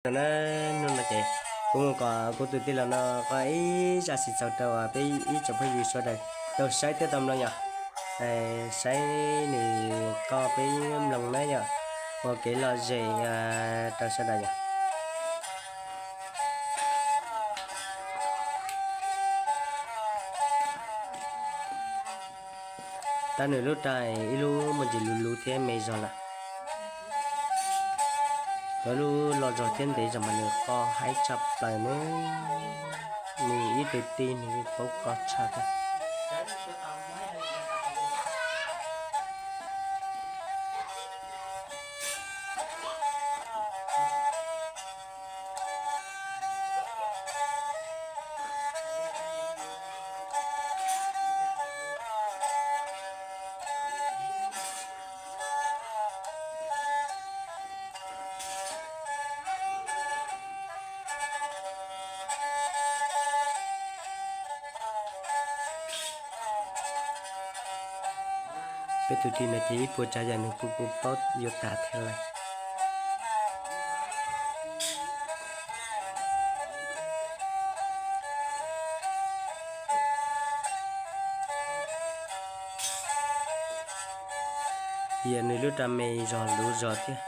Na, hnub no ces kuv mus kom kuv tus tij laug no qhov ib zaj xwm txheej rau peb ib tsoom phooj ywg sawv daws tau saib thiab tau mloog yom. Saib nws qoj peb mloog na yom, ua kev lom zem rau sawv daws yom. Tab nws lub raj ib lub muaj ntsis luv luv thiab me zog lawm. Cov lub loj zog thiab ntev zog mas nws qoj haib tshaj plaws ne. Nws ib tug tij nws paub qoj tshaj thiab. Peb tus tij no ces ib puas tsav yam nws kuj kuj paub yuav tas thiab lawm. Yam nws lub raj me zog luv zog thiab.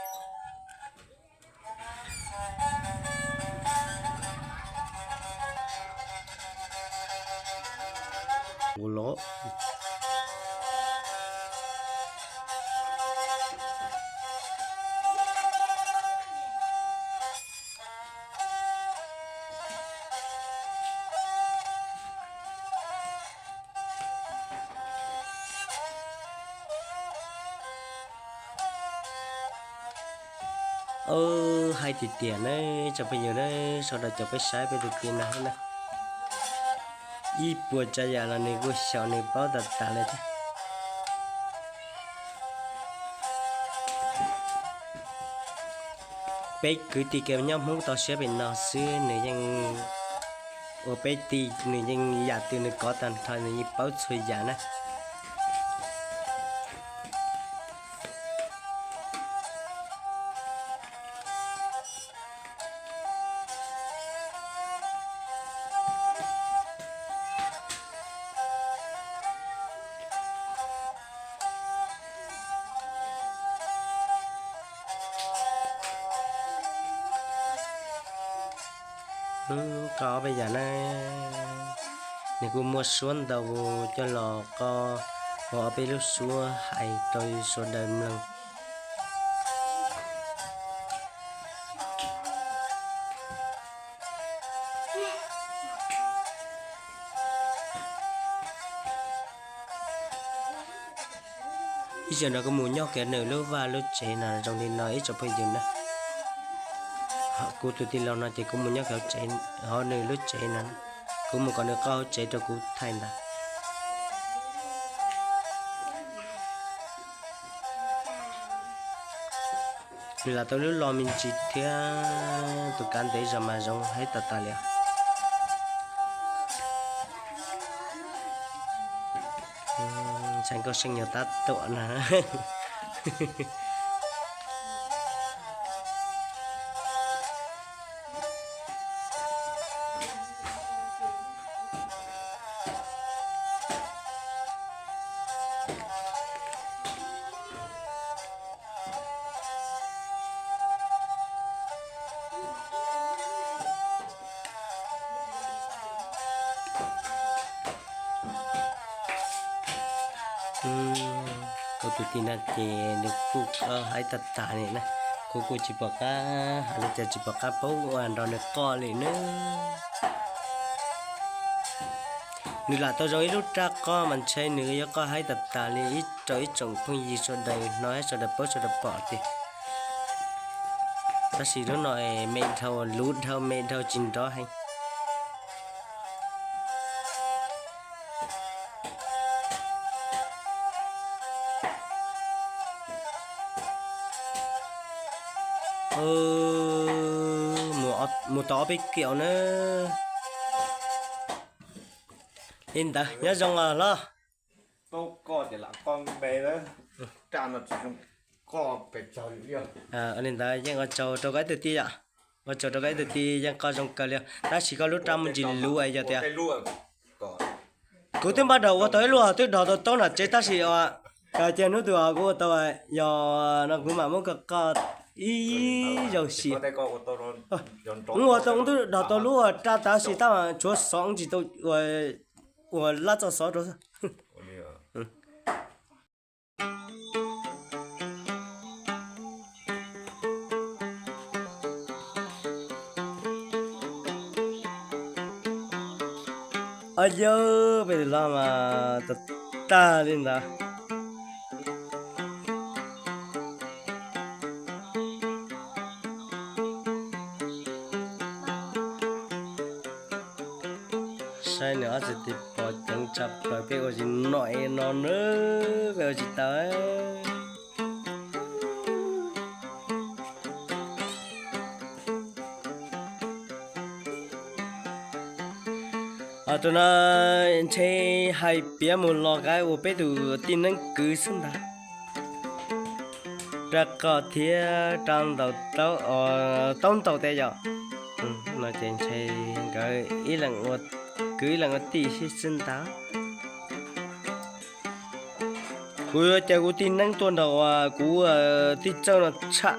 Ua los. Haib tiag tiag na, tsoom phooj ywg na, sawv daws caum peb saib peb tus tij no na. Ib puas tsav yam los nws kuj xyaum nws paub tas tas li thiab. Peb kwv tij kev nyob Hmoob toj siab pem no xwb nws yeej ua peb tij, nws yeej yam twg nws kov tag nrho, nws yeej paub txhua yam na. Qoj ob peb yam na, nws kuj muaj suab ntau coj los qoj ua ob peb lub suab hais rau sawv daws mloog. Ib zaug no kuv mus nyob kiag nws lub vaj lub tsev no zoo li no ib tsoom phooj ywg na. Kuv tus tij laug no ces kuv mus nyob kiag hauv tsev, hauv nws lub tsev no, kuv mus kom nws qoj hauv tsev rau kuv thaij ntag. Nws lam tau lub lo me ntsis thiab tus kav ntev zog mas zoo haib tas tas li. Ntshai nkauj seej yog tab tuam na. Kuv tus tij no ces nws kuj haib tag tag li na, kuv kuj tsis pom qab hais li cas, tsis pom qab paub ua nrog nws qoj li na. Nws lam tau zoo ib lub raj qoj mas ntshe nws yuav qoj haib tag tag li ib rau ib tsoom phooj ywg sawv daws hnov sawv daws paub sawv daws pom tiag. Tab sis lub no me dhau, luv dhau, me dhau tsis nrov heev. Mus tau ob peb kiaum na. Li ntawd nyob zoo os los. Li ntawd yeej ua tsaug rau koj ib tug tij yom. Ua tsaug rau koj ib tug tij yeej qoj zoo kawg li, tab sis koj lub rab muaj ntsis luv es yog tias kuv twb npaj dog ua tau ib lub twb dog tau taub nram tsev tab sis ua cas hnub twg kuv ua tau, yog no kuv mam muab koj qoj ib zaug xis. Kuv ua tau twb dog tau lub rab tab sis tab mas tshuav xov tsis tau ua lab txoj xov rau. Yog peb los mas tag tag li ntawd. Saib nws ob txiv tij pom ceev tshaj plaws, peb ua tsis noj no na, peb ua tsis tau. Tus no ntshe hais piav mus los kav ua peb tus tij neeb kwv xwb ntag. Rab qoj thiab rab ntaus taub ntaus tiag yom. No ces ntshe nkawd ib leeg ua kwv ib leeg ua tij xwb ntag. Kuv yuav caw kuv tij neeb tuaj nrog kuv tij txawj no tsham.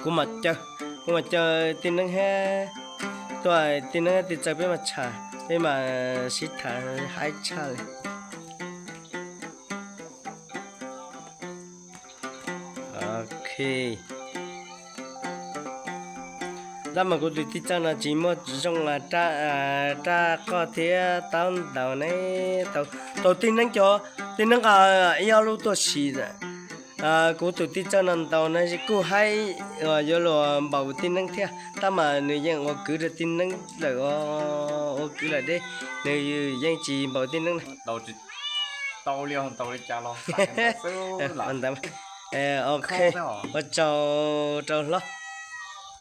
Kuv mam caw, kuv mam caw tij neeb thiab, tuaj tij neeb tij txawj peb mam tsham, peb mam sib tham haib tshaj li. Ok. Tab mas kuv tus tij txawj no tsis muaj zoo rab qoj thiab taub ntaus ne. Tau tij neeb cov, tij neeb nqa ib ob lub tuaj sim. Kuv tus tij txawj no ntaus no kuj haib, yuav luag npaum tij neeb thiab, tab mas nws yeej ua kwv rau tij neeb lawm, ua kwv lawm deb, nws yeej tsis npaum tij neeb na. Ok, ua tsaug rau hlob.